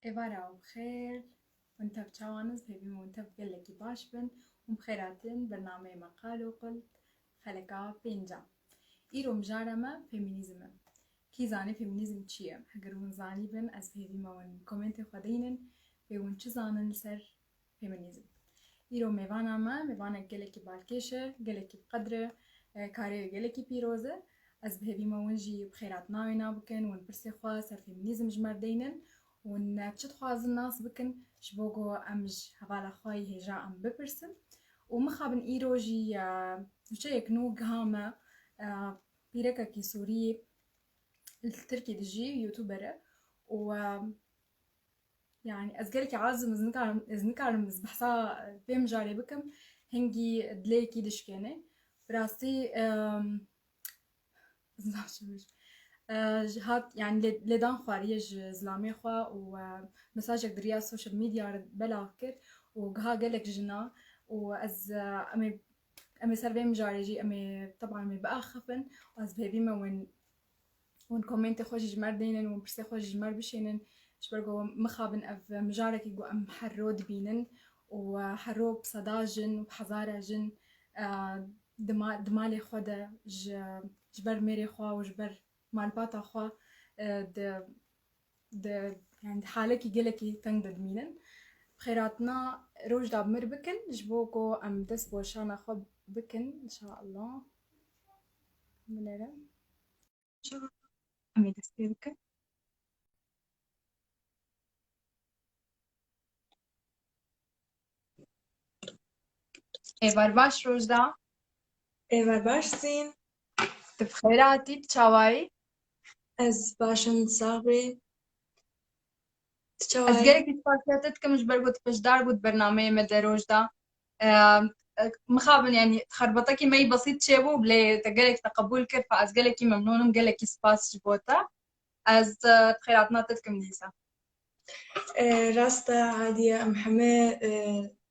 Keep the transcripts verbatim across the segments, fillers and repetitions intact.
Êvara û bi xêr, hûn tev çawan in? Hêvî me hûn tev gelekî baş bin û bi xêr hatin bernameyê me Qal û Qil, xeleka pênca. Îro mijara me femînîzm e. Kî zanî femînîzm çi ye? Heger hûn zanîbin, ez bi hêvî me hûn komentê xwe deynin, bê hûn çi zanin li ser femînîzm. Îro mêvana me, mêvanek gelekî balkêş e, gelekî bi qedir e, e, karê wê gelekî pîroz e. Ez bi hêvî me hûn jî bi xêr hatina wêna bikin, hûn pirsê xwe ser femînîzm ji me re deynin, hûn, e, çi dixwazin nas bikin, ji bo ku em ji hevala xwe yê hêja em bipirsin. Û mixabin îro jî, e, nûçeyek nû giha me, e, pîrekekî Sûrî li Tirkî dijî, YouTuber e û, e, Yani ez gelekî aciz im, ez nikarim, ez nikarim ez behsa vê mijarê bikim. Hingî dilê yekî dişkêne. Bi rastî, em, ez naşim. E, ji hat, yani lê, lêdan xwariye ji zilamê xwe û, e, mesajek di riya social media re belav kir û giha gelek jina û ez, e, em ê, em ê ser vê mijarê jî em ê, teban em ê biaxifin û ez bi hêvî me win hûn komentê xwe jî ji me re deynin, hûn pirsê xwe jî ji me re bişênin, ji ber ku mixabin ev mijarekî ku em her ro dibînin û, e, her ro bi seda jin û bi hezara jin, e, di ma-, di malê xwe de ji, ji ber mêrê xwe û ji ber malbata xwe, e, di, di, yani di halekî gelekî teng de dimînin. Bi xêr hatina Rojda bi mir bikin, ji bo ku em dest bi weşana xwe bikin, inşallah. Binêre. Em ê dest pê bikin. Êvar baş Rojda. Êvar baş Zîn. Tu bi xêr hatî, tu çawa yî? Ez baş im, sax bî. Tu çawa yî? Ez gelekî spasiya te dikim ji ber ku tu beşdar bû di bernameyê me de Rojda. Em, e, mixabin, yani, xerbetekî me yî besît çêbû, lê te gelek te qebûl kir, fa ez gelekî memnûn im, gelekî spas ji bo te. Ez, e, bi xêr hatina te dikim dîsa. E, rast e, Hadiye, em heme, e,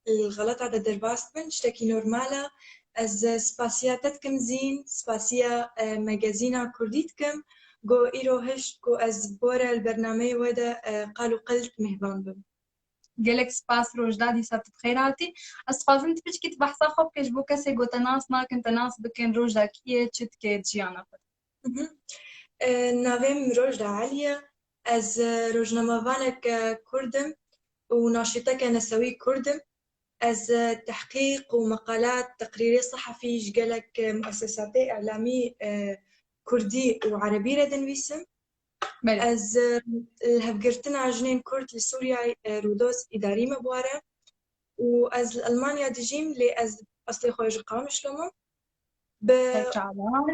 li xeleta de derbas dibin, tiştekî normal e. Ez, e, spasiya te dikim Zîn, spasiya, e, magazîna Kurdî dikim, ku îro hişt ku ez bore li bernameyê we de, e, Qal û Qil mêhvan bim. Gelek spas Rojda, dîsa tu bi xêr hatî. Ez dixwazim tu piçkî tu behsa xwe bike ji bo kesê ku te nas nakin, te nas bikin, Rojda kî ye, çi dike di jiyana xwe de? Mhm. E, navê min Rojda Elî ye. Ez, e, rojnamevanek, e, Kurd im û naşîteke nesewî Kurd im. Ez, e, tehqîq û meqalat, teqrîrê sehefî ji gelek, e, muessesatê îlamî, e, Kurdî û Erebî re dinivîsim. Belê. Ez, e, li hevgirtina jinên Kurd li Sûriyeyê, e, Rodos îdarî me bi we re. Û ez li Elmanya dijîm, lê ez eslê xwe ji Qamişlo me. Bi Pek çawa.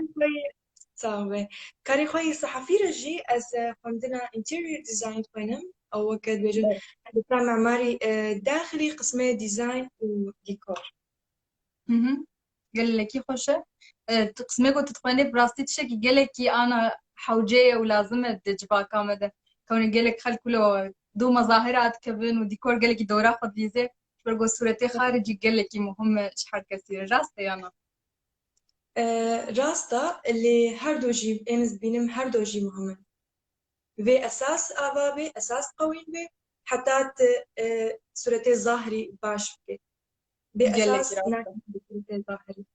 Sağ be. Karê xwe yê sehefî re jî ez, e, xwendina interior design dixwînim. Ew weke dibêjin Evet. hendesa memarî, e, daxilî qismê design û dîkor. Hı hı. Gelekî xweş e. E, tu qismê ku tu dixwendê bi rastî tiştekî gelekî ana hewce ye û lazim e di civaka me de. Kewne gelek xelk wilo dû mezahira dikevin û dîkor gelekî dora xwe dibîze. Ji ber ku sûretê xaricî gelekî muhim e ji her kesî re. Rast e ya na? E, rast e, lê her du jî, ên ez dibînim her du jî muhim in. Vê esas ava bê, esas qewîn bê, heta tu, e, sûretê zahirî baş bikê. Bê Gelekî esas rast e. Nakin sûretê zahirî.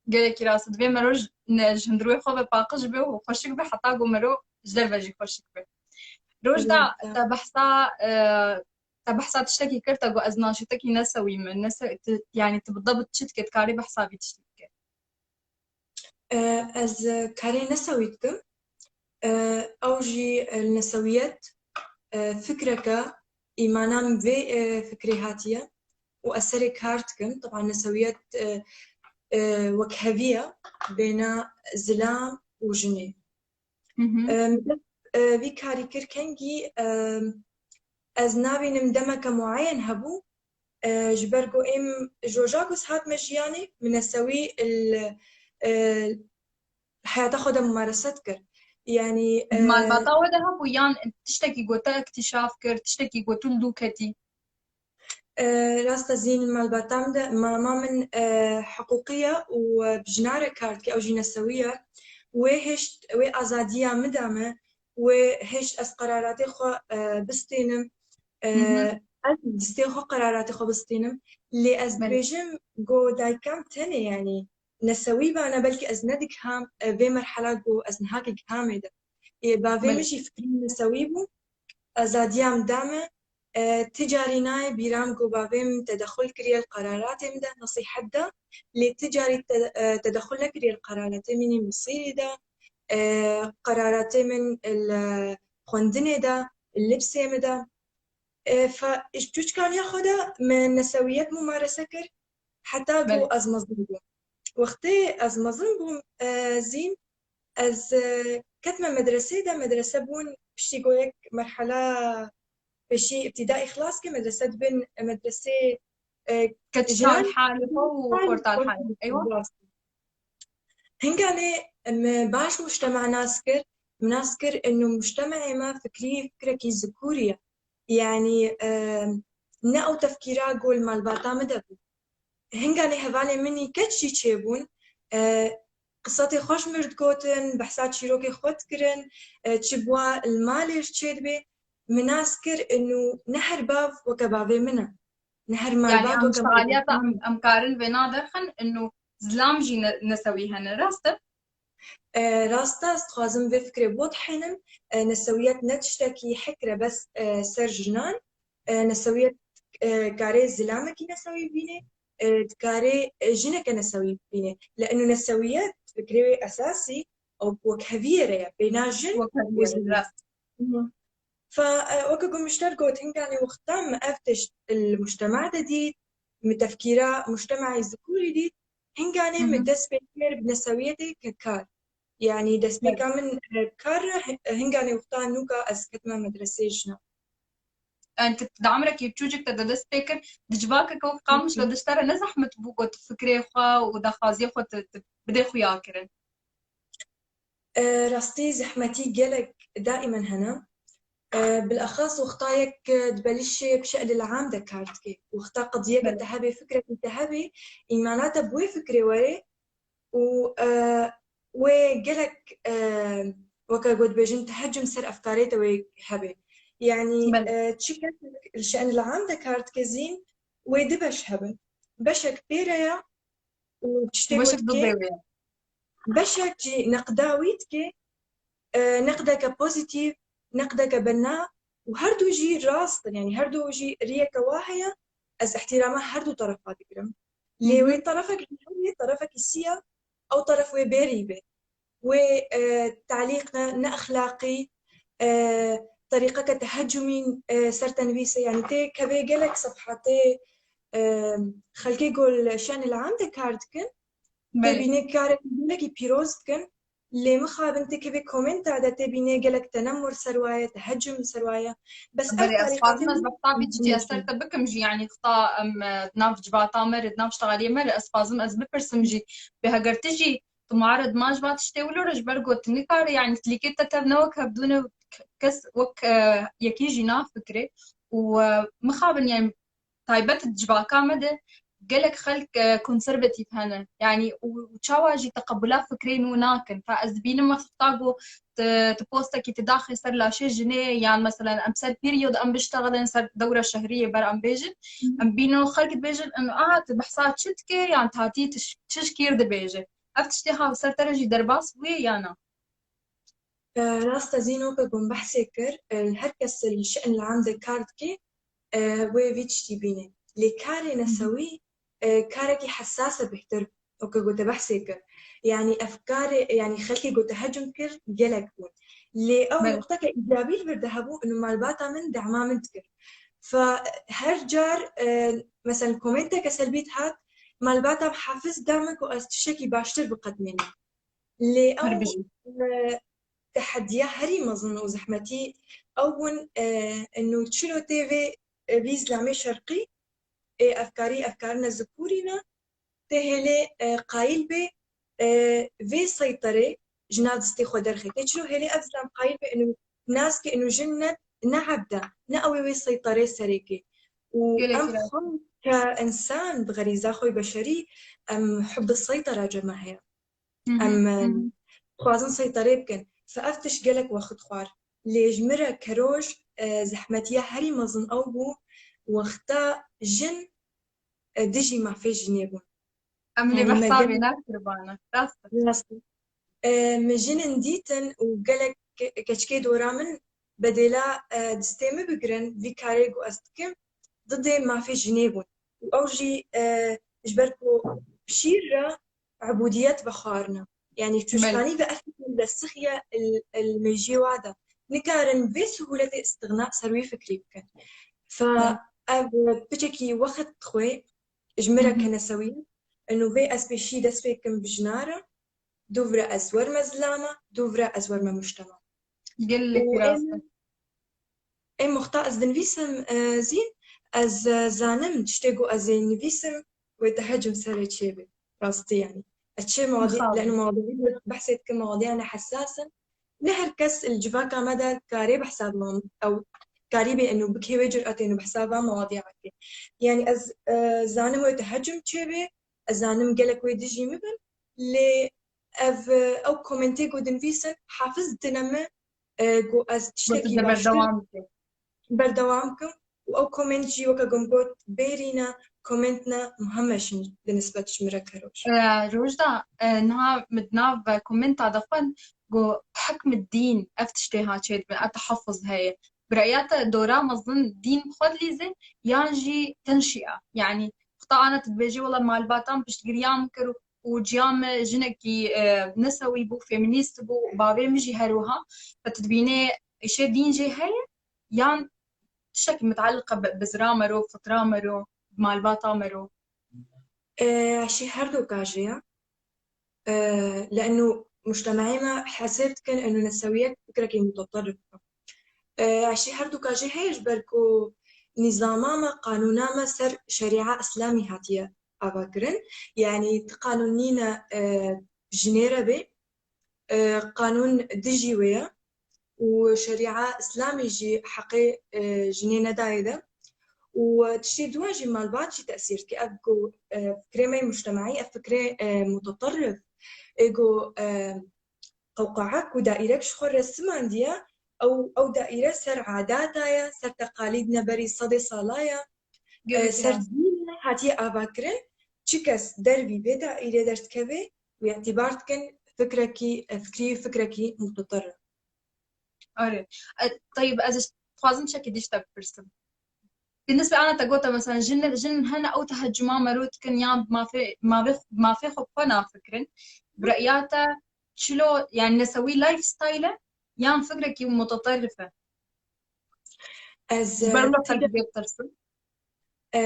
Gelekî rast e. Divê mero ji, ne, ji hundirê xwe ve paqij be û xweşik be, heta ku mero ji derve jî xweşik be. Rojda, Evet, evet. te behsa, e, te behsa tiştekî kir, te got, ez naşîtekî nesewî me, nese-, tu, yani tu bi debit çi dikê, dikarî behsa vî tiştî bikî? E, ez, e, karê nesewî dikim. E, ew jî, e, li nesewiyet, e, fikreke îmana min vê, e, fikrê hatiye û ez serê kar dikim. Teban nesewiyet, e, e, wekhevî ye bêna zilam û jinê. Hı hı. E, min dest, e, vî karî kir kengî, e, ez nabînim demeke muayen hebû, e, ji ber ku êm ji roja ku ez hatime jiyanê, min nesewî li, e, heyata xwe de mumarese dikir. Yanî, e, Malbata we de hebû yan tiştekî ku te îktîşaf kir, tiştekî ku tu li dû ketî? E, rast e Zîn, malbata min de, mama min, e, hiqûqî ye û, e, bi jina re kar dike, ew jî nesewî ye. Wê hişt, wê azadiya min da me, wê hişt ez qeraratê xwe, e, bistênim. E, Hı hı. Ez distê xwe qeraratê xwe bistînim. Lê ez Belê. Dibêjim ku dayikam tenê, yanî nesewî bana, belkî ez nedigiham, e, vê merhela ku ez niha gihamê de. Ê, bavê Belê. Min jî fikrî nesewî bû. Azadiya min da me. E, ti carî nayê bîra min ku bavê min tedexul kiriye li qeraratê min de, nesîhet da. Lê ti carî te, e, tedexul nekiriye li qeraratê min ê misîrî de, e, qeraratê min li xwendinê de, li libsê min de. E, fa, ji çûçikaniya xwe de min nesewiyet mumarese kir, heta ku Belê. ez mezin bûm. Wextê ez mezin bûm, e, Zîn, ez, e, ketime medresê de, medrese bûn, piştî ku yek merhela pêşî îbtîdaî xilas ke, medrese dibin, e, medresê, e, Keçikar jinan halê xwe û xortal halê. Eywa. Hinganê min baş mujtema nas kir, min nas kir inu mujtemeyê me fikrî fikrekî zikûrî ye. Yanî, e, ne ew tefkîra ku li malbata min de bû. Hinganê hevalên min î keç jî çêbûn, e, qisatê xweş mir digotin, behsa çîrokê xwe dikirin, e, çi bi wa li malê ji çê dibe. Min nas kir inu ne her bav weke bavê min e. Ne her Yani malbat em weke şaliyata malbata min em, em karin vê naderxin inu zilam jî ne, nesewî hene, rast e? E, rast e, ez dixwazim vê fikrê botihênim. E, nesewiyet ne tiştekî hikir e bes, e, ser jinan. E, nesewiyet, e, karê zilamekî nesewî bîne, e, dikarê, e, jineke nesewî bîne. Li inu nesewiyet fikrê wê esasî ew wekheviyê re ye, beyna jin Wek her û yere, zilam. rast. Fa, e, weke ku min ji te got, hinganê wexta min ev tişt li mujtema de dît, min tefkîra mujtemeyê zikûrî dît, hinganê min Mhm. dest pê kir bi nesewiyetê ke kar. Yanî destpêka min, e, kar re, hi-, hinganê wexta nûka ez ketime medresê jinan. Yani tu di emrekî çûcik te de dest pê kir, di civakeke wek Qamiş de diştera ne zehmet bû ku tu fikrê xwe û daxwaziyê xwe tu, tu bidê xuya kirin. E, rastî zehmetî gelek daîmen hene. E, bilexas wexta yek, e, di belîşê bi şe'lil am de kar dike. Wexta qediyeke Belê. te hebe, fikrekî te hebe, îmana te bi wê fikrê were û, e, wê gelek, e, weke ku dibêjin, tehecum ser efkarê te wê hebe. Yanî, Belê. E, çi kesek li şe'nil am de kar dike Zîn, wê du beş hebin. Beşek pê re ya û tiştê ku Beşek dike, dubê wê. Beşek jî neqda wî dike, e, neqdeke pozîtîf, neqdeke bena û her du jî rast in, yanî her du jî riyeke wa heye, ez îhtîrama her du terefa digirim. Lê Hı hı. Wê terefek ji hev yê terefekî sî ya, ew teref wê bêrî be. Wê, e, talîq ne, ne exlaqî, e, terîqeke tehecumî, e, ser te nivîse. Yanî tê kevê gelek sefhatê, e, xelkê ku li şe'nil am de kar dikin, tê Belê. bînê karek gelekî pîroz dikin. Lê mixabin tê kevê komenta de tê bînê gelek tenemur ser waye, tehecum ser waye. Bes ev Belê, ez tarîqatê xwazim ez min behsa vî tiştî ez ser te bikim jî, yanî xta em, e, di nav civata me re, di nav ştegaliyê me re, ez xwazim ez bipirsim jî. Bê heger tu jî tu muarid ma ji va tiştê wilo re, ji ber ku tu nikare, yanî tilîkê te tev ne wek hevdû ne, kes wek, e, yekî jî nafikire û, e, mixabin, yanî taybet di civaka me de gelek xelk, e, konservatîf hene. Yanî û, û çawa jî teqebula fikrên wî nakin. Fa ez dibînim wexta ku tu, tu postekî tu daxê ser laşê jinê yan meselen em ser periyod em biştexilin ser dewra şehriyê ber em bêjin. Em bînin xelk dibêjin, em, aha, tu behsa çi dikê yan tu hatî tu ş-, çi ji kîr dibêje. Ev tiştê ha ser te re jî derbas bûye ya na? E, rast e Zîn, weke ku min behsê kir, e, her kes li şe'nil am de kar dike, e, wê vî tiştî bîne. Lê karê nesewî, e, karekî hesas e bêhtir, weke ku te behsê kir. Yanî ev karê, yanî xelkê ku tehecum kir, gelek bûn. Lê ew Belê. nuqteke îcabî li vir de hebû, û malbata min dema min dikir. Fa her car, e, meselen komenteke selbî dihat, malbata min hafiz da min ku ez tiştekî baştir biqedimînim. Lê ew, e, tehediya herî mezin û zehmetî ew bûn, e, inu çilo tê vê, e, vî zilamê şerqî, ê efkarî, efkarine zikûrî ne, tê hêlê, e, qayîl bê, e, vê seyterê ji nav distê xwe derxê. Tê çilo hêlê ev zilam qayîl bê inu nas ke inu jin ne, ne ebd e, ne ew ê wê seyterê serê kê. Û Gelek em rast. Xwe ke însan bi xerîza xwe beşerî, em hubbi seytera cema heye. Hı hı, Em, hı hı. Dixwazin seyterê bikin. Fe ev tişt gelek wext xwar. Lê ji min re keroj e, zehmetiya herî mezin ew bû, wexta jin, e, dijî mafê jinê bûn. Em lê behsa vê nekirbane. Rast e. Rast e. E, min jinin dîtin û gelek ke-, keçikê dora min bedêla, e, distê min bigirin, vî karê ku ez dikim, didê mafê jinê bûn. Û ew jî, e, ji ber ku şîr re ebûdiyet vexwarine. Yanî çûşkanî ve ev fikir li sixiye il, il mêjiyê wa de. Nikarin vê sihûletê îstixna ser wî fikrî bikin. Fe ev piçekî wext dixwe ji min re ke nesewî, û vê ez pêşî dest pê kim bi jina re, dûv re ez werme zilama, dûv re ez werme muştema. Gelek rast e. Ê muxta ez dinivîsim, e, zî ez, e, zanim tiştê ku ez ê nivîsim wê tehecim serê çê bê. Rastî yanî. Ez çê mewadi, leno mewadiya behsê dikim mewadiya ne hesas in. Ne her kes li civaka me de karê behsa biman. Ew karî bê eno bikê wê cüretê eno behsa va mewadiya bikê. Yanî ez, e, zanim wê tehecim çê bê. Ez zanim gelek wê dijî min bin. Lê ev, e, ew komentê ku dinivîsin hafiz dine me, e, ku ez tiştekî baştir berdewam kim û ew koment jî weke ku min got bêrîne koment ne muhim e şin bi nisbet ji min re keroj. E, Rojda, e, niha min di nav komenta de xwend ku hikm dîn ev tiştê ha çêdibe, ev tehaffuz heye. Bi reya te dora mezin dîn bi xwe dilîze yan jî tenşîa? Yanî wexta ana tu dibêjî wela malbata min piştgiriya min kir û û ciya me jinekî, e, nesewî bû, feminîst bû û bavê min jî her wiha. Fe tu dibînê îşê dîn jê heye yan tiştekî mitealiq e bi, bi zira me ro, fitra me ro, bi malbata me ro? E, eşî her du ka jê ye. E, leno mujtemaê me hesêb dikin eno nesewiyek fikrekî mutaterrif e. E, eşî her du ka jê heye ji ber ku nîzama me, qanûna me ser şerîa îslamî hatiye ava kirin. Yanî ti qanûn nîne, e, jinê re bê, e, qanûn dijî wê ye û şerîa îslamî jî heqê, e, jinê nedayê de. Û tiştê dua jî malbat jî tesîr dike. Ev ku, e, fikrê me yê mujtemaî, ev fikrê, e, mutaterrif, ê ku, e, qewqae ku daîrek ji xwe resimandiye, ew, ew daîre ser adata ye, ser teqalîd ne berî sedê sala ye, e, ser dîn hatiye avakirin. Çi kes dervî vê daîrê derdikeve, wî îtîbar dikin fikrekî, e, fikrî, fikrekî mutaterrif. Are. E, teyib, ez dixwazim çekî dî ji te bipirsim. Bi nisbê ana te gote, mesela, jin, jin hene ew tehecuma mero dikin yan mafê, mafê, mafê xwe bi xwe nafikirin. Bi reya te çilo, yani nesewî lifestyle e yan fikrekî mutaterrif e? Ez, e, ber wilo xelk bê tirsin. E,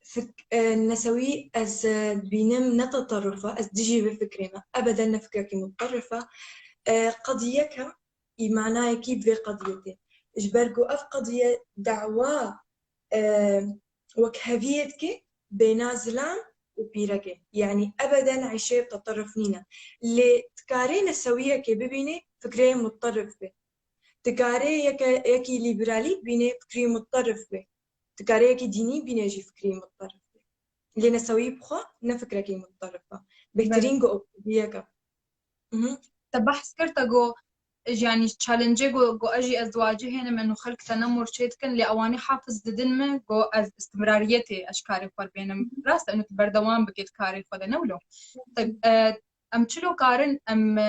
fik-, e, nesewî ez, e, dibînim ne teterruf e, ez dijî vê fikrê me. Ebeden ne fikrekî mutaterrif e. E, qediyek e, îmanayekî bi vê qediyetê. Ji ber ku ev qediye dawa, e, wekheviyê dike, bêhna zilam û pîrekê. Yanî ebeden îşê teterruf nîne. Lê dikarê nesewiyekê bibînê fikrê mutaterrif be. Dikarê yeke, yekî lîberalî bibînê fikrî mutaterrif be. Dikarê yekî dînî bîne jî fikrî mutaterrif be. Lê nesewî bi xwe ne fikrekî mutaterrif e. Bêhtirîn ku ew yek e. Mhm. Te behs kir, te got, yani challenge go, go ez jî ez diwacihênim, eno xelk te ne mor çê dikin, lê ewanî hafiz didin min, go ez istimrariyetê ez ji karê xwe bênim. Rast e, eno tu berdewam bikê di karê xwe de, ne wilo? Te, e, em çilo karin, em, e,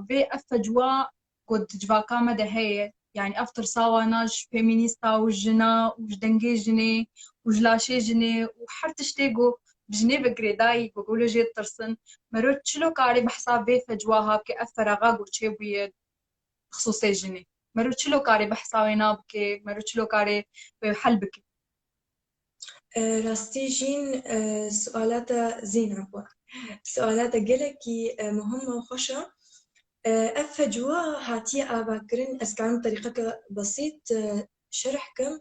vê ev fecwa ku di civaka me de heye, yani ev tirsa wana ji feminîsta û jina û ji dengê jinê û ji laşê jinê û her tiştê ku bi jinê ve girêdayî ku golo jê ditirsin, mero çilo karê behsa vê fecwa ha bike, ev feraxa ku çêbûye xisûsê jinê? Mero çilo karê behsa wê na bike, mero çilo karê wê hel bike? E, rastî jîn, e, suala te zîn, efwan. Suala te gelekî, e, muhim û xweş e. E, ev fecwa hatiye avakirin, ez karim terîqeke besît, e, şerh kim.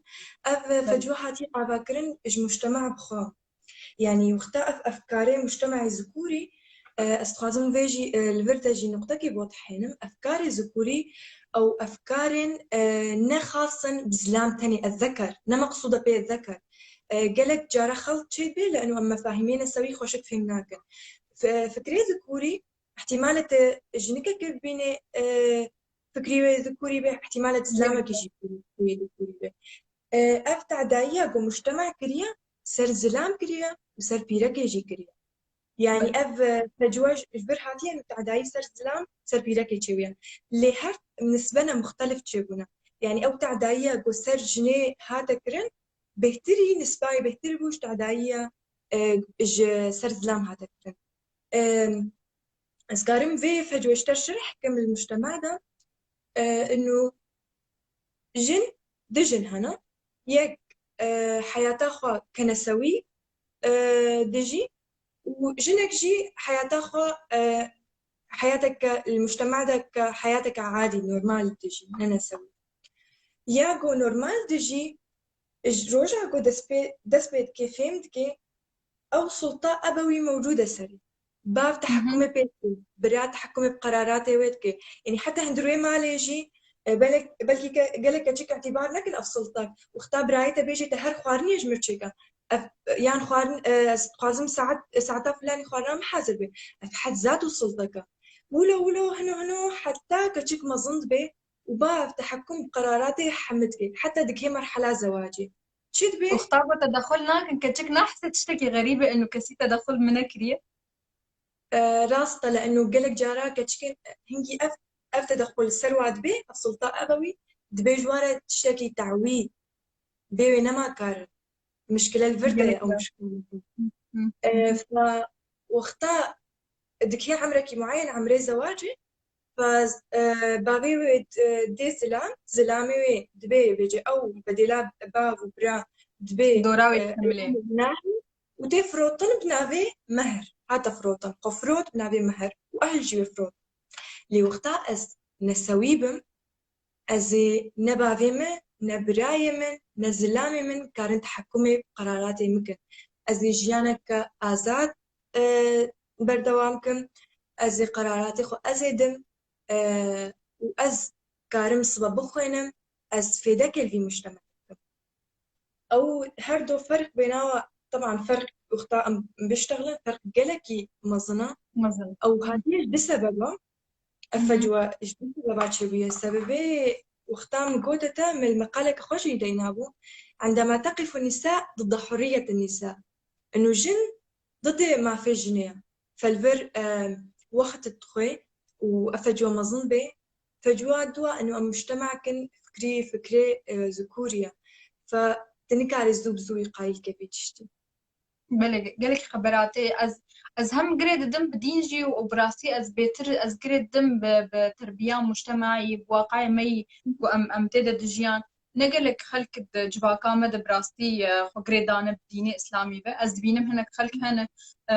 Ev, e, fecwa hatiye avakirin ji mujtema bi xwe. Yanî wexta ev efkarê mujtemeyê zikûrî, e, ez dixwazim vê jî, e, li vir de jî nuqtekê botihênim. Efkarê zikûrî ew efkarên, e, ne xas in bi zilam tenê, ezzeker, ne meqsûde pê ezzeker. E, gelek cara xelit çêdibe, li eno em mefahîmê nesewî xweşik fêm nakin. Fi-, fikrê zikûrî, îhtîmal e te jinikekê bibînê, e, fikrî wê zikûrî be, ihtimal e zilamekî jî fikrî wê zikûrî be. E, ev tedayiya ku mujtema kiriye, ser zilam kiriye û ser pîrekê jî kiriye. Yani ev, e, fecwa ji, ji vir hatiye, û tedayî ser zilam, ser pîrekê çêbûye. Lê her nisbene muxtelif çêbûne. Yani ew tedayiya ku ser jinê hate kirin, bêhtirî, nisbayê bêhtir bû ji tedayiya, e, ji ser zilam hate kirin. E, ez karim vê fecwê ji te şerh kim li mujtema de, e, inu jin, du jin hene. Yek, e, heyata xwe kenesewî, e, dijî û jinek jî heyata xwe, e, heyateke li mujtema de ke heyateke adî, normal dijî, ne nesewî. Ya ku normal dijî, ji roja ku dest pê, dest pê dike, fêm dike, ew sulta ebewî mewcûd e serî. Bav Hı hı. Tehekumê pê dike, bira tehekumê bi qeraratê wê dike. Yanî heta hundir wê malê jî, e, belek, belkî ke, gelek keçik îtîbar nekin ev sulta. Wexta birayê te bêjê te her xwarinê ji mir çêke. Ev, yan xwarin, e, ez dixwazim saet, e, saeta filanî xwarina min hazir be. Ev hed zat û sulteke. Wilo wilo hino hino heta keçik mezin dibe û bav tehekum bi qeraratê hemî dike. Heta dike merhela zewacê. Çi dibe? Wexta ku tedexul nakin, keçik nahise tiştekî xerîb e, inu kesî tedexul min nekiriye. E, rast e, li inu gelek cara keçikên hingî ev, ev tedexul li ser wa dibe, ev sulta ebewî, dibe ji wa re tiştekî tewî bê wê nema karin. Mişkile li vir de ye, Gelek ew ya. Mişkile. Hı hı. E, fa wexta dikê emrekî muayen, emrê zewacê, fa, e, bavê wê, e, dê zilam, zilamê wê dibê bêje ew bedêla bav û bira dibê, Dora wê e, dikemilê. Nahî û tê firotin bi navê mehr. Hate firotin. Xwe firot bi navê mehr û ehl jî wê firot. Lê wexta ez nesewî bim, ez ê ne bavê min, ne birayê min, ne zilamê min karin tehekumê qeraratê min kin. Ez ê jiyaneke azad, e, berdewam kim. Ez ê qeraratê xwe ez ê dim, e, û ez karim sibe bixwînim, ez fêdekê li vî mujtema bikim. Ew her du ferq bênawa, teban ferq wexta em biştexilin, ferq gelekî mezin e. Mezin. Ew hatiye ji du sebeba, ev Hı hı. fecwa ji du sebeba çêbûye. Sebebê wexta min gote te, min li meqaleke xwe jî deyna bû. عندما تقف النساء ضد حرية النساء. Inu jin didê mafê jinê ye. Felvir, e, wext dixwe û ev fecwa mezin bê, fecwa dua inu em mujtema kin fikrî, fikrê, e, zikûrî ye. Fe tu nikarî zû bi zû wî qayîl ke vê tiştî. Belê, gelek xeberatê. Ez, ez hem girê didim bi dîn jî û bi rastî ez bêtir, ez girê didim bi, bi terbiya mujtemaî, bi waqayê me yî ku em, em tê de dijiyan. Ne gelek xelk di civaka me de bi rastî, e, xwe girê dane bi dînê îslamî ve. Ez dibînim hinek xelk hene, e,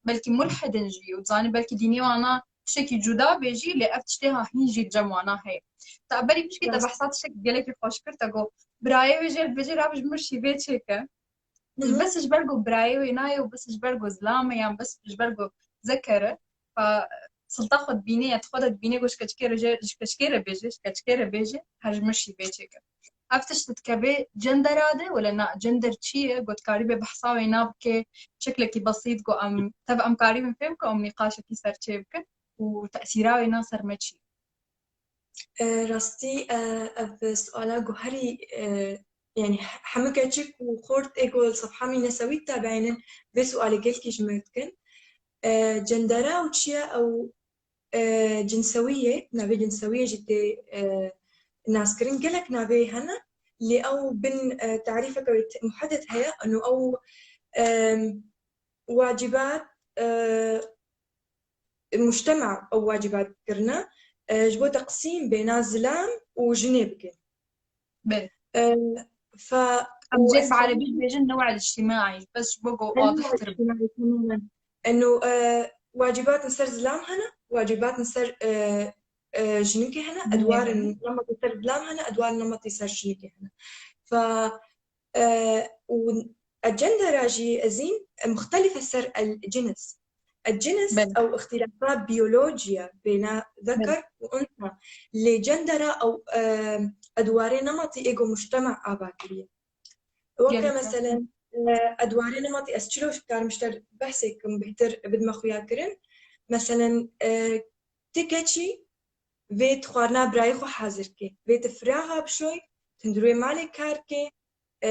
belkî mulhidin jî û dizanî belkî dînê wana tiştekî cuda bê jî, lê ev tiştê ha hîn jî li cem wana heye. Te berî pişkî te Rast. behsa tiştekî gelekî xweş kir, te got, birayê wê jê dibêje, rabe ji mir şîvê çêke. Hı hı. Bes ji ber ku birayê wê nayê û bes ji ber ku zilam e yan bes ji ber ku zeker e, fa silta xwe dibîne ya, tu xwe de dibîne ku ji keçikê re jê, ji keçikê re bêje, ji keçikê re bêje, her ji mir şîvê çêke. Ev tişt dikeve cendera de, wele na, cender çi ye? Ku dikarîbe behsa wê na bike, şeklekî besît, ku em, tev em karîbin fêm ku em nîqaşekî ser çê bikin û tesîra wê na ser me çi ye? E, rastî, e, ev suala guherî, e, yani he-, hemû keçik û xort ê ku li sefha me yî nesewî tabeînin, vê sualê gelkî ji me dikin. E, cendera û çi ye ew, e, cinsewî ye, navê cinsewî ye jî tê, e, naskirin. Gelek navê hene, lê ew bin, e, tarîfeke wê te-, muhedded heye, eno ew, e, wacibat, e, mujtema ew wacibat kirine, e, ji bo teqsîm bêna zilam û jinê bikin. Belê. E, fa Em û jê ez bi erebî dibêjin newa ictimaî, bes ji bo ku wadih tir be. Eno, e, wacibatên ser zilam hene, wacibatên ser, e, e, jinikê hene, Jinê edwarên hene. Nemetê ser zilam hene, edwarên nemetê ser jinikê hene. Fa, e, û الجندر jî ezîn, e, muxtelif e ser el-cins. El-cins Belê. ew îxtîlafat biyolojî ye bêna Belê. zeker û unsa. Lê cendera ew, e, edwarê nemetî ê ku mujtema ava kiriye. Weke Gelek. meselen, e, edwarê nemetî ez çilo karim ji te behsê kim bihtir bidime xuya kirin. Meselen, e, ti keçî vê tu xwarina birayê xwe hazir ke, vê tu firaxa bişoy, tu hundirê malê kar ke, e,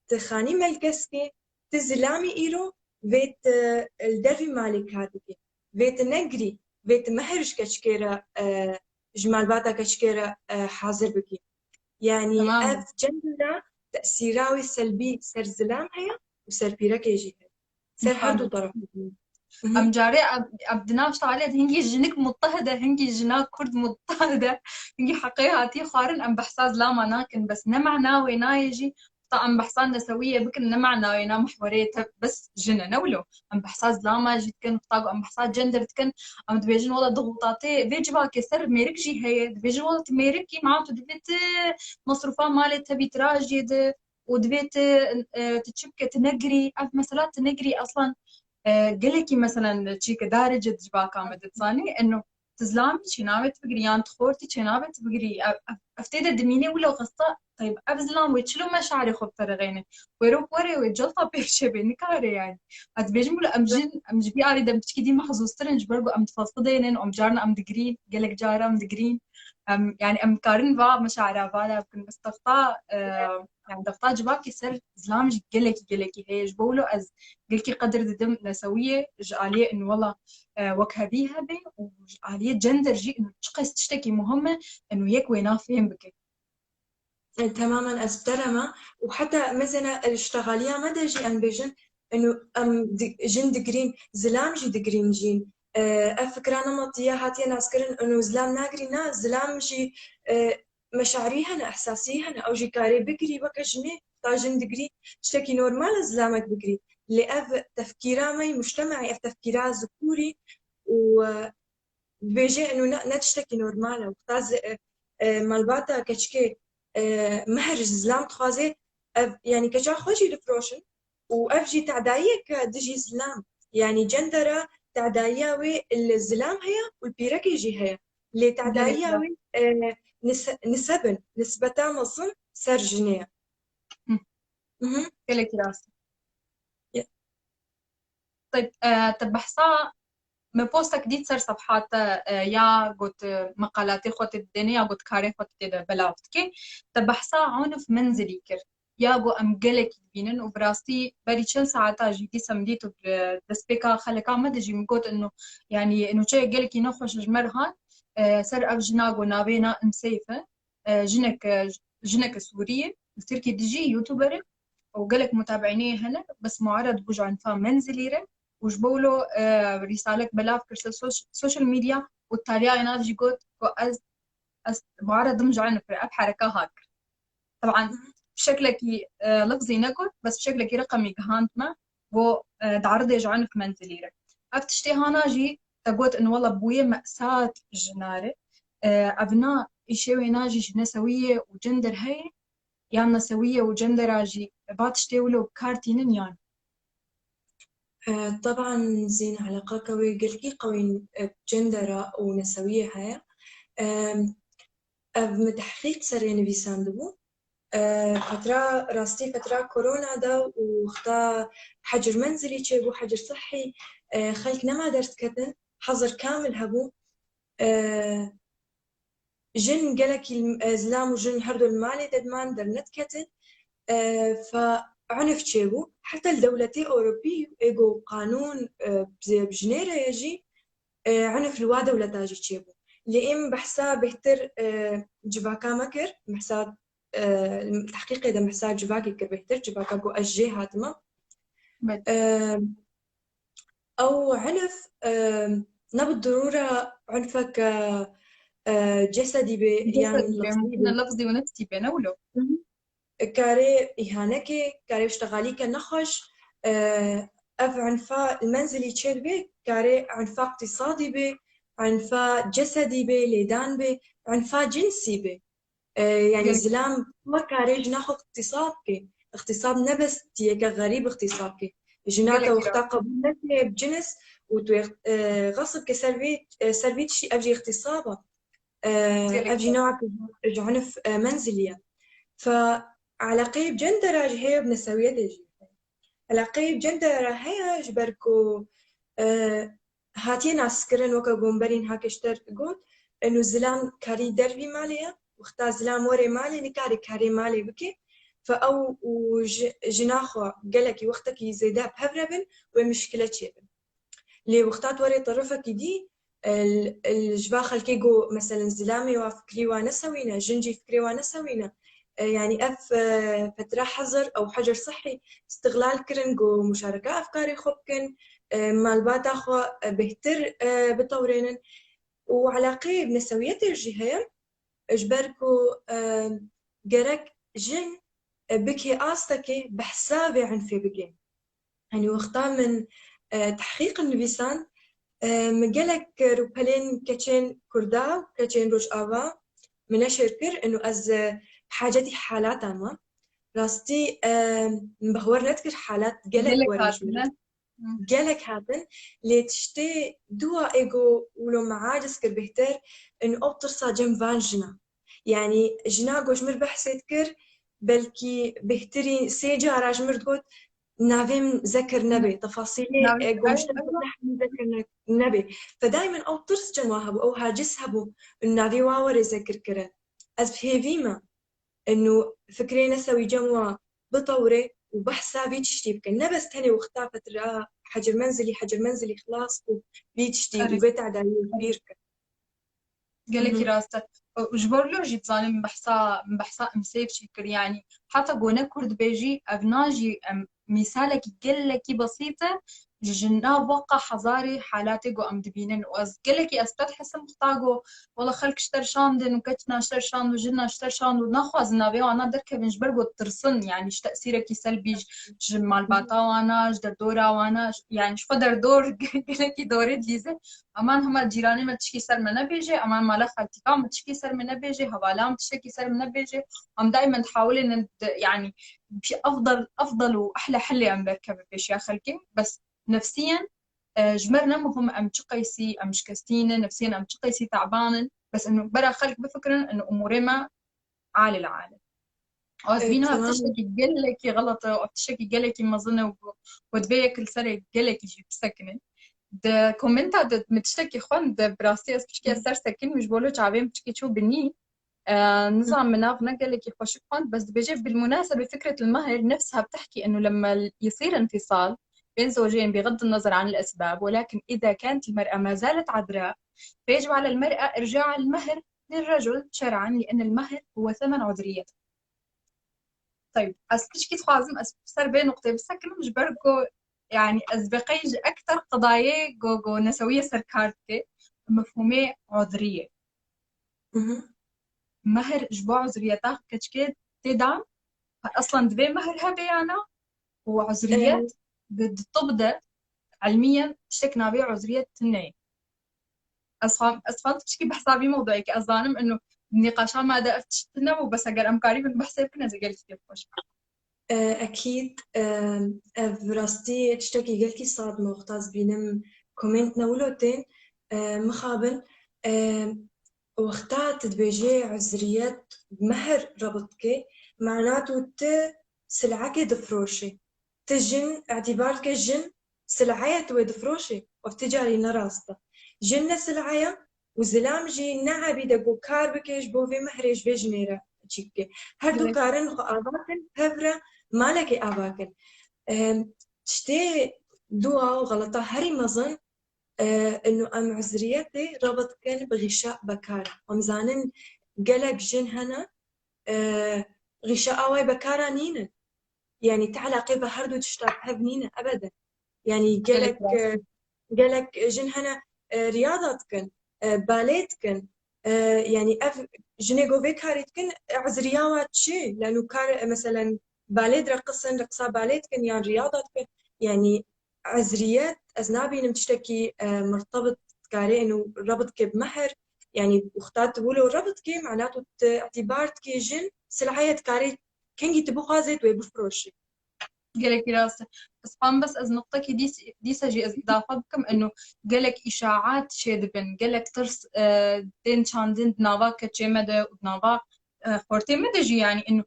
tu xanî melges ke, tu zilamî îro vê tu li dervî malê kar bike. Vê tu negirî, vê tu mehr ji keçikê re, e, ji malbata keçikê re, e, hazir bikî. Yanî Tamam. ev cendera tesîra wê selbî ser zilam heye û ser pîrekê jî heye. Ser her du Tamam. teref. Hı hı. Em carê em, em di nav şalê de hingî jinik mutehide, hingî jina kurd mutehide, hingî heqê hatiye xwarin, em behsa zilama nakin, bes ne mena wê nayê jî, ta em behsa nesewiyê bikin, ne mena wê na mehwerê te bes jin e, ne wilo. Em behsa zilama jî dikin, ta ku em behsa gender dikin, em dibêjin wela dixutatê vê civakê ser mêrik jî heye, dibêjin wela tu mêrikî, ma tu divê tu masrûfa malê tevî tirajiyê de, û divê tu, e, tu çi bike, tu negirî, ev mesela tu negirî, aslan, e, gelekî, meselen, çîke darê cid ji baka me dizanî, eno tu zilamî çi navê tu bigirî, yan tu xortî çi navê tu bigirî, ev, ev, ev tê de dimîne wilo qista, teyb, ev zilam wê çilo meşarê xwe biterixêne. Wêrok were wê celta pêşe bê, nikare yani. Ez dibêjim wilo em jin, em ji vî alî de em piçkî dî mehzûztir in, ji ber ku em difesqidênin, em carna em digirîn, gelek cara em digirîn. Em, yani em karin va meşara vala bikin, bes texta, e, Yani dexta civakê ser zilam jî gelekî, gelekî heye. Ji bo wilo ez gelkî qedir didim nesewiyê ji aliyê in wela, e, wekhevî hebe û ji aliyê gender jî in çiqas tiştekî muhim e, in yek wêna fêm bike. E, temamen ez bi te re me û heta mezena li ştexaliya me de jî em bêjin, inu em di-, jin digirîn, zilam jî digirîn jîn. E, ev fikra nemetiye hatiye naskirin, inu zilam nagirî, na, zilam jî, e, meşarî hene, ehsasî hene, ew jî karê bigirî weke jinê, ta jin digirî, tiştekî normal e zilamek bigirî. Lê ev tefkîra me yî mujtema'î, ev tefkîra zikûrî û, e, dibêje eno ne, ne tiştekî normal e. Wexta zi-, e, e, malbata keçikê, e, mehr ji zilam dixwaze, ev, yanî keça xwe jî difiroşin, û ev jî tedayiyeke dijî zilam. Yanî cendera tedayiya wê li zilam heye û li pîrekê jî heye. Lê tedayiya Gelek wê, e, nise-, niseb in, nisbeta mezin ser jinê ye. Hı. Mhm. Gelekî rast. Ya. Teyb, e, te behsa me postek dît ser sefha te, e, ya got, e, meqalatê xwe tê didêne ya got karê xwe tê de belav dike. Te behsa Unuf Menzilî kir. Ya got em gelekî dibînin û bi rastî berî çend saeta jî dîsem dît û bi destpêka xeleka me de jî min got ino, yanî nûçeyek gelekî nexweş ji me re hat, e, ser ev jina got navê na Imseyf e. E, jineke, jineke Sûrî ye, li Tirkî dijî, YouTuber e û gelek mutabeînê hene, bes muared bû ji Unifa Menzilî re û ji bo wilo, e, rîsalek belav kir ser soş-, social media û taliyayê nav jî got ku ez, ez muared im ji Unif re, ev hereka hat kir. Teban, bi şeklekî, e, lifzî negot, bes bi şeklekî reqemî gihand me, got, e, diaridê ji Unif Menzilî re. Ev tiştê hana jî te got in wela bûye mesat jina re. E, ev na îşê wê na jî ji nesewiyê û gender heye, yan nesewiyê û gendera jî va tiştê wilo bi kar tînin yan? E, teban zîn eleqeke wê gelkî qewîn, e, gendera û nesewiyê heye. E, Ev min tehqîq serê nivîsandibû. E, fetra, rastî fetra korona de û wexta hecir menzilî çêbû, hecir sihî, e, xelk nema derdiketin, hezir kamil hebû. E, jin gelekî, e, zilam û jin her du li malê de diman, dernediketin. E, fe unif çêbû. Heta li dewletê Ewropî ê ku qanûn, e, bi, bi jinê re ye jî, e, unif li wa dewleta jî çêbû. Lê êm behsa bêhtir, e, civaka me kir, behsa, e, tehqîqê de behsa civakê kir bêhtir, civaka ku ez jê hatime. Evet. E, ew unif, e, ne bi dirûra unfeke, e, cesedî bê, yan Cesedî bê, lafzî bê. Mumkin e lafzî û nefsî bê, ne wilo? Hı hı. Karê îhanekê, karê ştexalîke nexweş, e, ev unfa li menzilî çêdibe, karê unfa iqtîsadî be, unfa cesedî be, lêdan be, unfa cinsî be. E, yani Gelek. Zilam wek karê jina xwe iqtîsad ke. Iqtîsad ne bes tiyeke xerîb iqtîsad ke. Jina Gelek te wexta qebûl neke bi cins û tu, e, xesib ke ser vê, e, ser vê tiştî ev jî iqtîsad e. E, Gelek. Ev jî newek ji unf, e, menzilî ye. Fe eleqeyê bi cendera jî heye, bi nesewiyetê jî heye. Eleqeyê bi cendera heye ji ber ku, e, hatiye naskirin weke gomberîn hake ji te got, Eno zilam karî dervî malê ye, wexta zilam were malê, nikarê karê malê bike. Fe ew û ji-, jina xwe gelekî wextekî zêde bi hev re bin, wê mişkile çêbin. Lê wexta tu were terefekî dî, el, el, ji va xelkê go, meselen, zilamê wa fikrî wa nesewîne, jin jî fikrê wa nesewîne. E, yanî ev, e, fetra hezir ew hecer sihî îstixlal kirin go muşareka efkarê xwe bikin, e, malbata xwe, e, bêhtir, e, bitewrênin. Û eleqeyê bi nesewiyetê jî heye, ji ber ku, e, gerek jin, e, bikê astekê behsa vê enfê bike. Yanî wexta min, e, tehqîq nivîsand, e, min gelek rûpelên keçên Kurda û keçên Rojava min neşir kir, ino ez, e, bi hacetî halatan me. Rastî, e, min behwer nedikir halat gelek Gelek werin ji min. Hatine. Gelek hatin, lê tiştê dua ê go wilo me aciz kir bêhtir, in ew tirsa cem van jina. Yanî jina go ji mir behsê dikir, belkî bêhtirî sê cara ji mir digot, navê min zekir nebe, tefasîlê, Navê e, go min ev, ev zekir ne-, nebe. Fedayê min ew tirs cem wa hebû, ew haciz hebû, in navê wa were zekir kirin. Ez bi hêvî me. Eno fikrê nesewî cem wa bitewre û behsa vî tiştî bikin. Ne bes tenê wexta fetra Hecir Menzilî, Hecir Menzilî xilas bû, vî tiştî û Erê. vê tedayî bîr kir. Gelekî Hı hı. rast e. Û ji bo lo jî dizanim behsa, behsa emsêv jî kir, yanî heta go ne Kurd bê jî, ev na jî em mîsalekî gelekî besît e, ji nav weqa hezarê halatê ku em dibînin û ez gelekî ez ped hesim xta ku wela xelk ji te re şandin û keçna ji te re şand û jina ji te re şand û naxwazin navê wana derkevin ji ber ku tirsin, yanî ji tesîrekî selbî ji, ji malbata wana, ji derdora wana, ji, yanî ji xwe derdor gelekî dorê dihîze. Eman hema cîranê me tişkî ser me nebêje, eman mala xaltîka me tişkî ser me nebêje, hevala me tiştekî ser me nebêje. Em daimen dihawilin, yanî bi efdal, efdal û ehle hellê em derkeve pêşiya xelkê. Bes nefsiyen, e, ji me re ne muhim em çi qeysî em şikestî ne, nefsiyen em çi qeysî teban in. Bes eno bera xelk bifikirin, eno umûrê me alê li alê. Ev E, vîna tamam. tiştekî gelekî xelet e, ev tiştekî gelekî mezin e û ku, ku divê yek li serê gelekî jî bisekine. Di komenta de min tiştekî xwend, bi rastî ez pişkî ez ser sekin, min ji bo lo çavên pişkî çû binî. E, nizam min nav ne gelekî xweşik xwend, bes dibêje, بالمناسبة فكرة المهر نفسها بتحكي إنه لما يصير انفصال بين زوجين بغض النظر عن الأسباب، ولكن إذا كانت المرأة ما زالت عذراء فيجب على المرأة إرجاع المهر للرجل شرعا، لأن المهر هو ثمن عذريته. Teyb, ez pişkî dixwazim ez ser vê nuqtê bisekinim, ji ber ku, yanî, ez bi qey ji ekter qedayê ku, ku nesewiye ser kar dike, mefhûmê uzriyê. Mhm. Mehr ji bo uzriyeta keçikê tê dan, eslan divê mehr hebe ya na, û uzriyet Evet. di, di tib de, ilmiyen tiştek navê uzriyet tune ye. Ez xwe, ez xwe tişkî behsa vî mewduyekê. Ez zanim ino nîqaşa me de ev tişt nebû, bes eger em karîbin behsê bikin, ez ê gelekî kêfxweş bim. E, ekîd, e, ev rastî tiştekî gelkî sad me, wexta ez bînim komênt ne wilo tên, e, mixabin, e, wexta tu dibêjê uzriyet, mehr rebit dike, mana tu, tu silekê difroşê. Ti jin, îtîbar dike jin sileyê tu wê difroşê. Ev ti carî ne rast e. Jin ne sileya û zilam jî ne ebîd e ku kar bike ji bo vê mehrê ji vê jinê re çî bike. Her du Direkt. karin xwe ava kin, hev re malekê ava kin. Em, tiştê dua û xeleta herî mezin, e, ino em uzriyetê rebit kin bi xîşa bekara. Em zanin gelek jin hene, e, xîşa awayê bekara nînin. Yanî ti eleqê ve her du tişta bi hev nîne ebeden. Yanî Gelek gelek, rast. e, gelek jin hene, e, riyada dikin, e, balê dikin. E, yanî ev jinê go vê karî dikin, e, uzriya wa çi? Lano kar, e, meselen balê direqisin, reqsa balê dikin yan riyada dikin. Yanî uzriyet, ez nabînim tiştekî, e, mirtebit dikarê ino rebit ke bi mehr. Yanî wexta tu wilo rebit ke, mana tu, tu îtîbar dikê jin, sileyê dikarê kengî tu bixwazê tu wê bifroşî. Gelekî rast e. Ez xwam bes ez nuqtekî dîs-, dîsa jî ez îdafe bikim, ino gelek îşaat çê dibin, gelek tirs, e, tên çandin di nava keçê me de û di nava, e, xortê me de jî, yanî ino,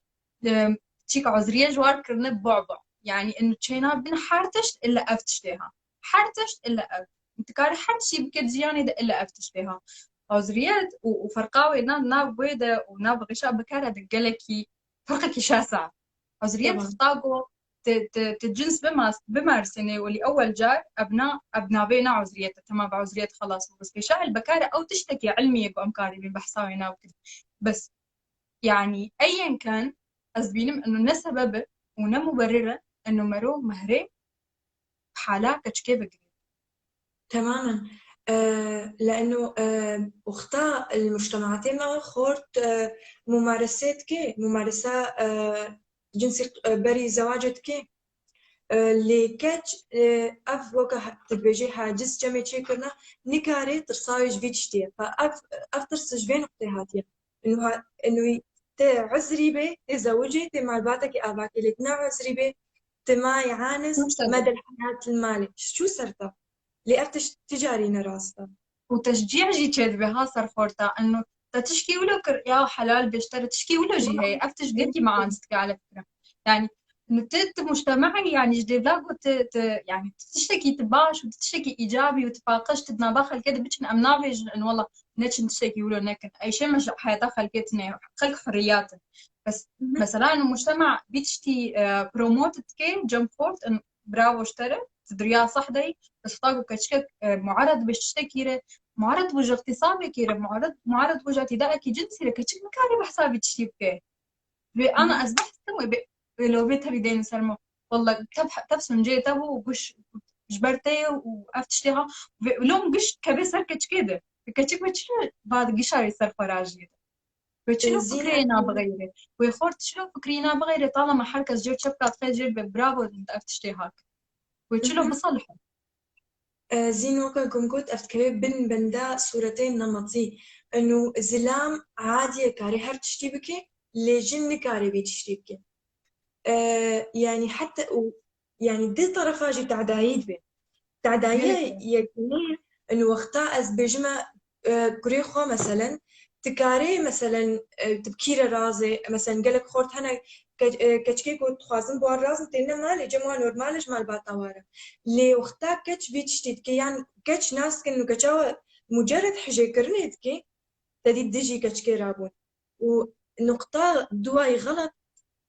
e, çîka uzriye ji war kirine bu'bu. Yanî ino çêna bin her tişt illa ev tiştê ha. Her tişt illa ev. Tu karî her tiştî bike di jiyanê de illa ev tiştê ha. Uzriyet û, û ferqa wê nav, nav wê de û nav rêşa bikare de gelekî ferqekî şasa. Uzriyet Tamam. Ferqa go te, te, te cins bimas, bimarsine welî ewel car ebna, ebna bê na uzriyet, tamam, bi uzriyet xelas bû. Bes pêşa el bikare ew tiştekî ilmî ye ku em karî bê behsa wê nav kirin. Bes, yani, eyen ken, ez bînim inu ne sebeb e û ne muberir e inu mero mehrê bi hala keçikê bigire. تماما. آه، لأنه آه، وقتا المجتمعات ما خورت آه، ممارسات كي ممارسة آه، جنسي آه، بري زواجت كي آه، لي كتش آه، أف وكا تدبيجي حاجز جمي تشيكرنا نكاري ترصاوي جفيتشتية. فأف أف ترص جفين نقطة هاتية. انه ها انه ي- تي عزري بي تي زوجي تي مالباتك اباكي لتنا عزري بي تي ما يعانز مش تبع. مدى الحياة المالي شو سرتا لأفتش تجاري نراستا. وتشجيع جي تشد بها صار خورتا انه تشكي ولو كر يا حلال بيشتري تشكي ولو جي هي افتش قد ما عانز على فكرة. يعني انه تت مجتمعي يعني جديد لاقو ت ت يعني تشتكي تباش وتشتكي ايجابي وتفاقش تدنا باخل كده بتشن امنافج انه والله نچن tiştekî wilo nekin. Ey şê me ji heyeta xelkê tune, xelk hurriyat in. Bes mesela inu mujtema bî tiştî e, promote dike, cem xort, in bravo ji te re, tu di riya seh de yî, bes xeta ku keçikek e, muared be ji tiştekî re, muared bû ji îxtîsabekî re, muared, muared bû ji îtîdaekî cinsî re, keçik nikare behsa vî tiştî bike. Vê ana ez behs kim wê bê, wê lobê tevî deynin ser me. Walla tev, tev suncê te bû û guş ji ber te ye û ev tiştê ha. Vê lom giş kevê ser keçikê de. Vê keçik me çi ba gişa wê ser xwe rajiyê de. Wê çilo Zî fikrê ne- nabixeyre. Wê xort çilo fikrî nabixeyre. Talama her kes jêr çepka dixê jêr be bravo ev tiştê hak. Wê çilo Hı hı. Bisalihim. Zî noka ku min got, ev dikeve bin benda sûretên nemetî. Eno zilam adî ye kare her tiştî bike, lê jin nikare vî tiştî bike. E, yanî heta û yanî di terefa jî tedayî dibe. Tedayî Gelek ye. Yekînî, eno wexta ez bêjime, e, kurê xwe, meselen, tu karê, meselen, e, tu bi kî re razê, meselen, gelek xort hene, ke-, e, keçikê ku dixwazin bi wan razin, têne malê, cem wan normal e ji malbata wan re. Lê wexta keç vî tiştî dike, yan keç nas dikin û keça we mucerred hijêkirinê dike, te dî dijî keçikê rabûn. Û nuqta duwayî xelet,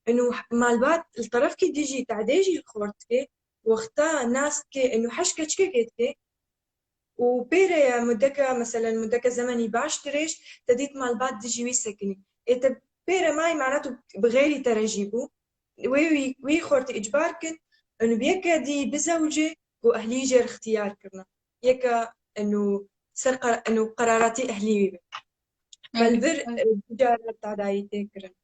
eno malbat li terefkî dijî tedê jî xort dike, wexta nas dike, eno heş keçikekê dike, û pêre ye mudeke, meselen, mudeke zemenî baş dirêj, te dît malbat dijî wî sekinî. Ê te pêre mayî, mana tu bi xêrî te re jî bû. Wê wî, wî xortî îcbar kin, û bi yeke dî bizewicê ku ehlî jê re ixtiyar kirine. Yeke eno ser qer-, eno qeraratî ehlî wî be. Evet, Belbir evet. E, ticaret tedayî tê kirin.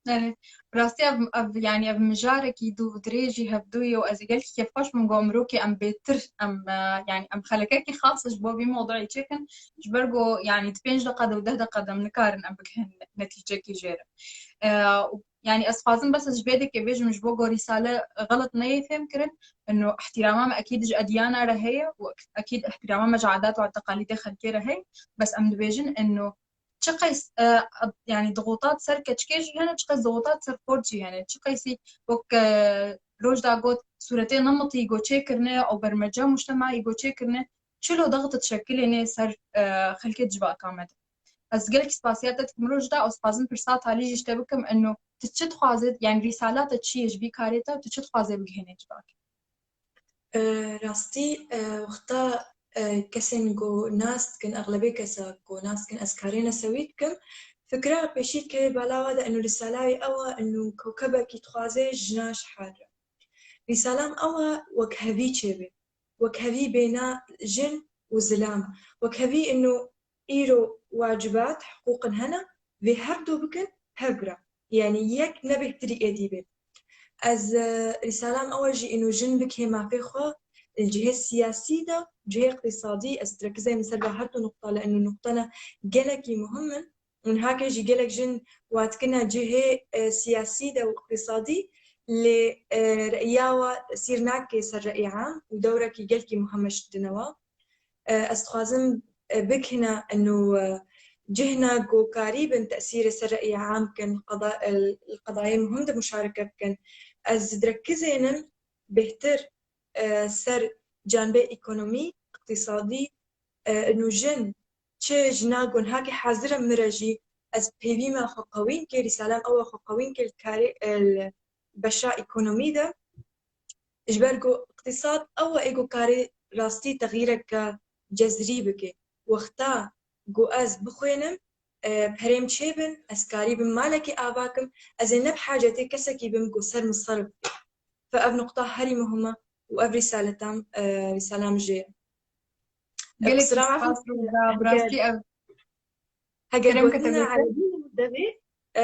Evet. Rastî ev, ev, yani ev mijarekî dû dirêjî hevdû ye û ez ê gelkî kêfxweş bim ku mirokê em bêtir, em, e, yani em xelekekî xas ji bo vî mewduî çêkin, ji ber ku yani di pênc deqa de û deh deqa de em nikarin em bigihin netîcekî jê re. E, û yani ez dixwazim bes ez ji vê dekê bêjim ji bo ku rîsale xelet neyê fêhm kirin, eno ihtirama me ekîd ji ediyana re heye û ekîd ihtirama me ji adat û teqalîdê xelkê re heye, bes em dibêjin eno çi qeys, e, yani dixutat ser keçikê jî hene, çi qeys dixutat ser xort jî hene, çi qeysî wek, e, Rojda got, sûretê nemitî go çêkirine û bermece mujtemaî go çêkirine, çilo dextit şekilêne ser, e, xelkê civaka me de. Ez gelek spasiya te dikim Rojda û dixwazim pirsa talî jî ji te bikim, eno tu çi dixwazê, yani rîsala te çi ye ji vî karê te, tu çi dixwazê bigihênê civakê? E, rastî, e, wexta, e, kesên ku nas dikin, exlebê kesa ku nas dikin, ez karê nesewî dikim. Fikra pêşî dikeve bala we de, eno rîsala wî ew e, eno kewkebekî dixwaze jina ji her re. Rîsalam ew e, wek hevî çêbe. Wek hevî bêna jin û zilam. Wek hevî eno îro wacibat, hiqûqin hene, vê her du bikin, hev bira. Yanî yek ne bêhtirî êdî bê. Ez, e, rîsalam ew e jî ino jin bikihê mafê xwe li cihê siyasî de, cihê iqtîsadî, ez direkizeyim ser ve her du nuqta, li ino nuqtene gelekî muhim in. Û niha ke jî gelek jin wa dikine cihê, e, siyasî de û iqtîsadî, lê, e, re'ya wa sîr nake ser re'yê am û dewrekî gelkî muhim e ji dine wa. E, ez dixwazim, e, bikine eno, e, cihna ku karî bin tesîrê ser re'yê am kin, qeda-, e, li qedayê muhim de muşareke bikin. Ez direkizênim bêhtir, e, ser canbê ekonomî, iqtîsadî, e, ino jin çi jina gunhakê hazir e min re jî, ez pêvî me xwe qewîn kê, rîsala min ew e xwe qewîn kê li karê, e, li beşa ekonomî de. Ji ber ku îqtîsad ew e ê ku karê rastî texyîreke cezrî bike. Wexta ku ez bixwînim, e, perê min çêbin, ez karîbim malekê ava kim, ez ê ne bi hacetê kesekî bim ku ser min serf bike. Fe ev nuqta herî muhim e û ev rîsaleta min, e, rîsala min jê ye. Gelek Qisra spas, Roza, bi rastî ev Heger kerem gotina kete gotin. Erebî min devê, e,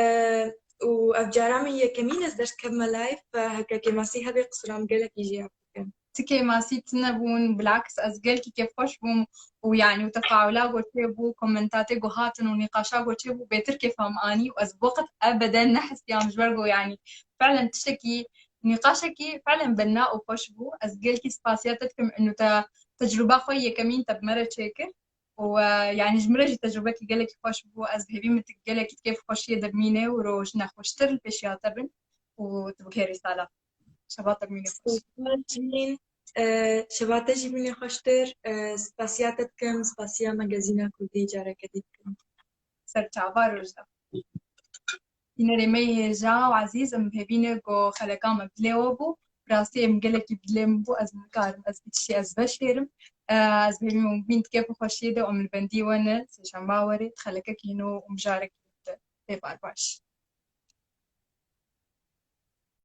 û ev cara min yekemîn ez derdikevime live, e, heke kêmasî hebe qisra min gelekî jê bikim. Ti kêmasî tune bûn, bilaks ez gelkî kêfxweş bûm û, yanî, û tefaula ku çêbû, komentatê ku hatin û nîqaşa ku çêbû, bêtir kêfa min anî û ez bo qet ebeden nehestiyam ji ber ku, yanî, felen tiştekî, nîqaşekî felen bena û xweş bû. Ez gelkî spasiya te dikim, inu te tecrûba xwe yekemîn te bi me re çêkir. û, e, yanî ji min re jî tecrûbekî gelekî xweş bû. Ez bi hêvî min tu gelekî di kêf xweşiyê de bimîne û roj nexweştir li pêşiya te bin û tu bikê rîsala. Şeva te bimîne xweş. Spasiya Cîn, e, şeva te jî bimîne xweştir. E, spasiya te dikim, spasiya Magazîna Kurdî careke dî dikim. Ser çava, Rojda. Bînerê me yê hêja û ezîz, em bi hêvî ne ku xeleka me bi dilê we bû. Bi rastî em gelekî bi dilê min bû, ez nikarim, ez bi tiştî ez veşêrim. E, ez bi hêvî min bîn di kêf û xweşiyê de, em li bendî we ne, sêşemba werê, di xelekekî nû û mijarekî nû de. Bê bar baş.